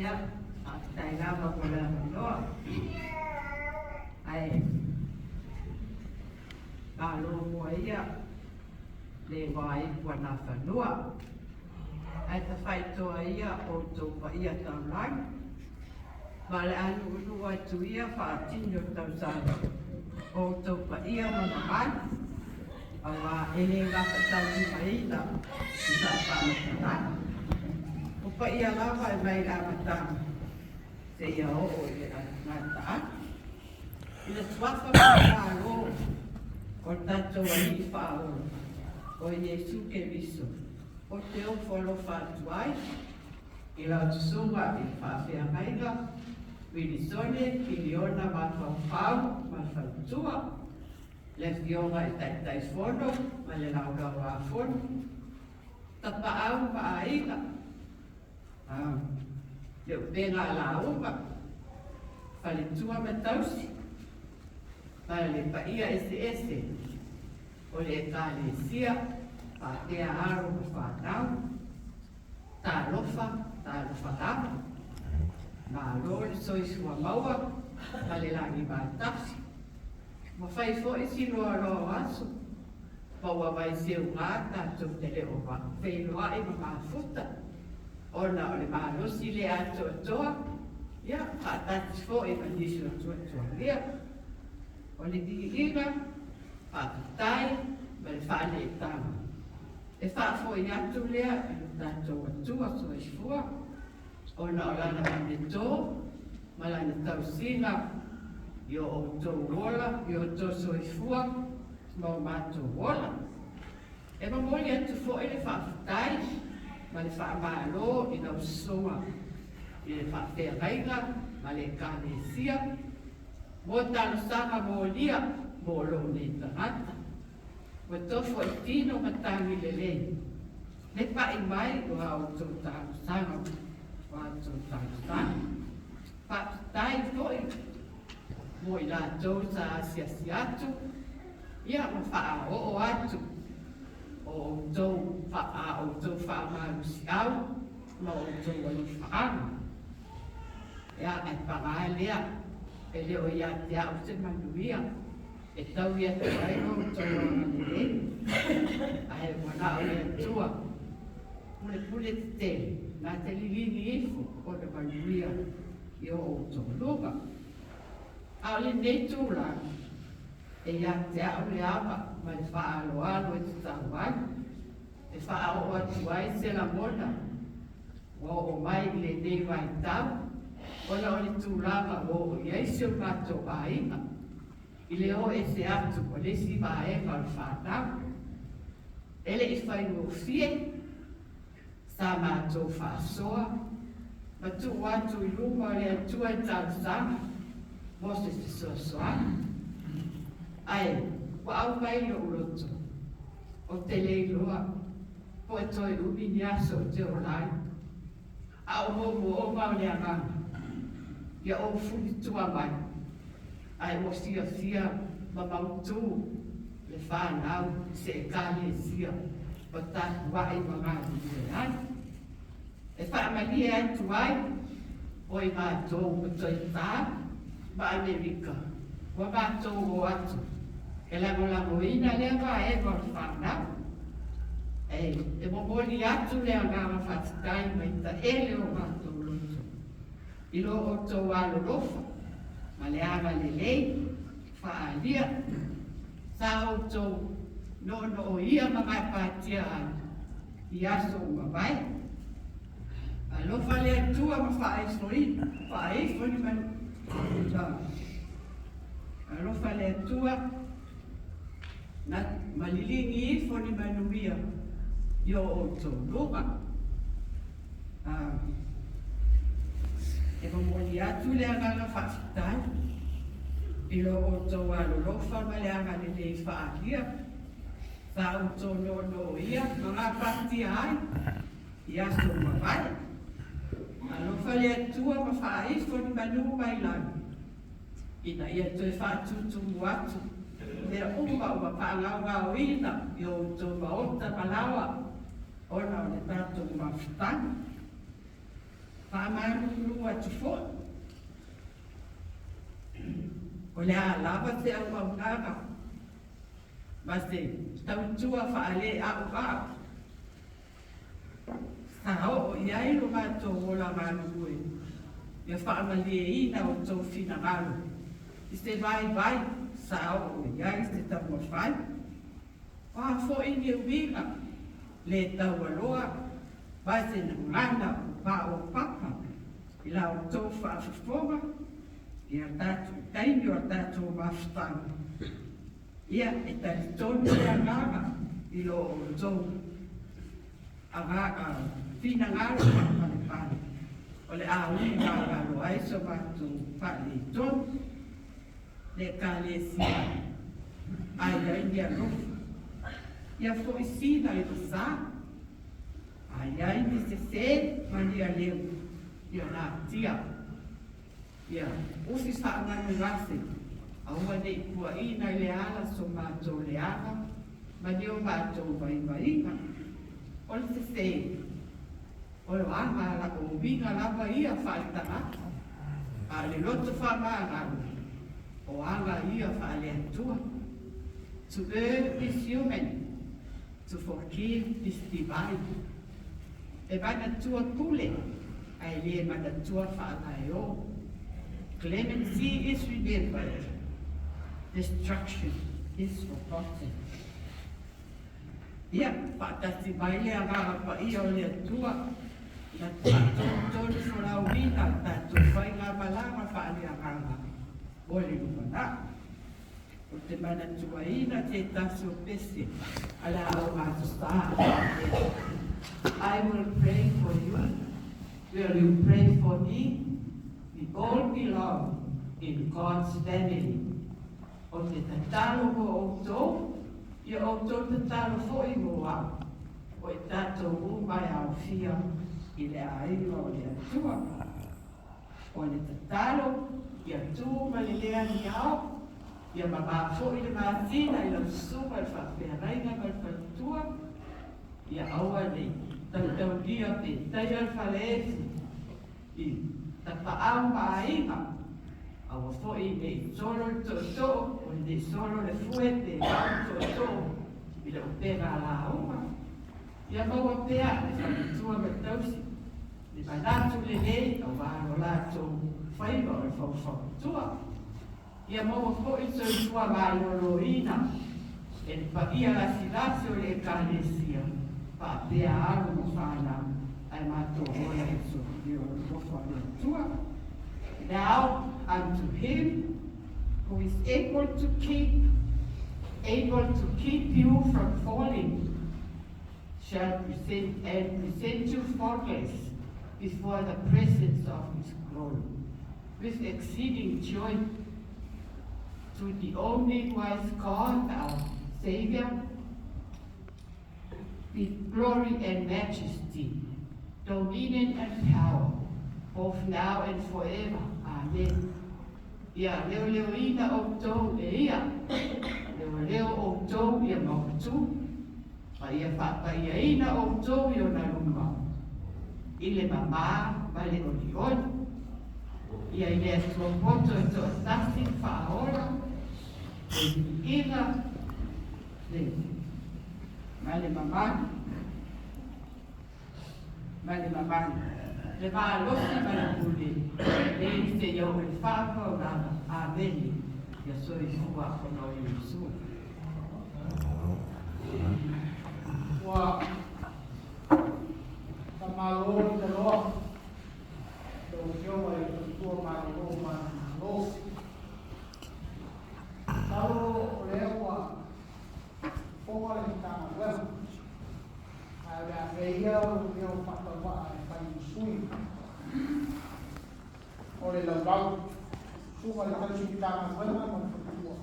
Ia, faafetai lava mo le avanoa. Ae malo mua ia le igoa ipu a Nafanua. Ae tafaitoa ia outou paia taulagi, ma o le a nuunuu atu ia faatini o tausaga o outou paia ma mamalu, aua e le gafataulimaina i sa faamatalaga. O paia lava e mai le amataga seia oo i le gataaga. I le suafa faamalo o le tatou Alii Faaola, o Iesu Keriso, ou te ofo alofa atu ai i lau Susuga i le Faafeagaiga Vilisone Kiliona Mafaufau ma le Faletua, le Afioga i Taitaifono ma le Laulau-a-Fono, Tapaau ma Aiga, le upega a lauga, faletua ma tausi, ma le paia eseese o le Ekalesia faapea alo ma fanau. Talofa, talofa lava. Malo le soifua maua ma le lagi matasi. Ua fai foi si loaloa o aso ma ua vaiseuga tatou te le o feiloai ma mafuta ona o le malosi le atoatoa, ia, faatasi foi ma nisi o tuatuagia. O le viiga, faafetai ma le faaleetaga e faafoi atu lea i lo tatou Atua soifua ona o lana puleto ma lana tausiga i o outou ola, i o outou soifua ma o matou ola. E momoli atu foi le faafetai ma le faamalo i lau Susuga i le Faafeagaiga ma le Ekalesia mo talosaga molia mo lou nei tagata. Ua tofo i tino ma tagi lelei le pa'i mai o a outou talosaga o a outou talosaga. Faafetai foi mo i latou sa asiasi atu ia ma faaoo atu o outou a outou faamalosiau ma outou alofaaga. Ia, ae paga lea, e le o ia te au se manuia e taui atu ai lo outou agalelei, ae ua na o le Atua pulepule tetele na te liligi ifo o le manuia i o outou luga. A o lenei tulaga, e ia te au le ava ma le faaaloalo e tatau ai, e faaoo atu ai se lagona ua oo mai i lenei vaitau ona o le tulaga ua oo i ai si o matou aiga i le o ese atu o le isi vaega o le fanau. E le i faigofie sa matou faasoa ma tuu atu i luma o le Atua i talosaga mo se fesoasoani. Ae ua aumai lou loto, ou te le iloa po e toe umi ni aso ou te ola ai. A o moomooga o le agaga, ia ou fulitua mai, ae ua fiafia ma mautū le fanau i se Ekalesia ua tapuai ma galulue ai. E faamalie atu ai o i matou ua toe tā ma Amerika, ua matou o atu e lagolagoina lea vaega o le fanau. E momoli atu le agaga faafetai mai taele o matou loto i lo outou alolofa ma le agalelei faaalia sa outou noonooia ma gapatia ai i aso ua mavae. Alofa le Atua ma faaifo faaifo ni manu. Alofa le Atua na ma liligi ifo ni manuia i o outou luga. E momoli atu le agaga faafetai i lo outou alolofa ma le agalelei faaalia sa outou noonooia ma gapatia ai i aso ua mavae. Alofa le Atua ma faaifo ni manu mai lagi ina ia toe faatutumu atu mea uma ua faagaogaoina i o outou maota ma laoa ona o le tatou mafutaga. Faamalulu atu fo'i, o le a lava se auaunaga ma se tautua faaleauau sa oo i ai lo matou ola galulue, ia faamalieina outou finagalo i se vaivai sa oo i ai se taumafai. O a fo'i ni uiga le taualoa ma se gagana paopapa i la outou faafofoga i a tatou taimi o a tatou mafutaga, ia e talitonu le agaga i lo outou agaga finagalo faapalepale o le a ugagalo ai so matou faaletonu. Le Ekalesia a i ai ni alofa, ia fo'i sina i vasā. A i ai ni sesē ma ni aleu, ia natia. Ia ufi faamanugase, aua ne'i puaʻina i le ala so matou leaga ma ni o matou vaivaiga. O le sesē, o le aga o uiga lava ia faale-tagata, a o le loto faamagalo, o aga ia faale-Atua. To err is human, to forgive is divine. E manatua pule, ae lē manatua faalaeo. Clemency is remembered, destruction is forgotten. Ia faatasi mai le agaga paia o le Atua na faatolutolu folauina le tatou faigamalaga faaleagaga mo le lumanai. O te manatuaina te tasi o pese a le auatusā. I will pray for you. Will you pray for me? We all belong in God's family. O te tatalo mo outou, ia outou tatalo fo'i mo a'u. O i tatou uma e aofia i le aiga o le Atua. O le tatalo, ia tū ma le lē agiao, ia mamā fo'i le masina i lau susuga i le faafeagaiga ma le faletua, ia aua nei tautaulia pe taia le falaefu i tapaau ma aiga, aua fo'i nei solo le tootoo, o nei solo le fue pe vau tootoo i le upega lauga. Ia maua pea le faletua ma tausi le manatu lelei auā lo latou faiva o le faufautua. Ia maua fo'i le soifua malōlōina e le paia lasilasi o le Ekalesia faapea alo ma fanau ae matou ola i le alofa o le Atua. Now unto him who is able to keep you from falling shall present and present you faultless before the presence of his glory with exceeding joy, to the only wise God, our Savior, be glory and majesty, dominion and power, both now and forever. Amen. Ia leoleoina outou e ia, leoleo outou ia mautū, ma ia faapaiaina outou i ona luma, i le mamā ma le olioli. Ia i le Atua poto e toatasi faaola, le viiga, le ma le mamalu, ma le mamalu, le malosi ma le pule, nei seia oo i le faavaavaga. Amene. Ia soifua ona o Iesu. Ua faamalo le taloa lau Afioga i le faletua malolo manumalo. Masalo o lea ua fofoga le Matagaluega, ae o le a fea ia lou leo faatauvaa e fai ma sui o le laulau susuga i le tausi Matagaluega ma le faletua.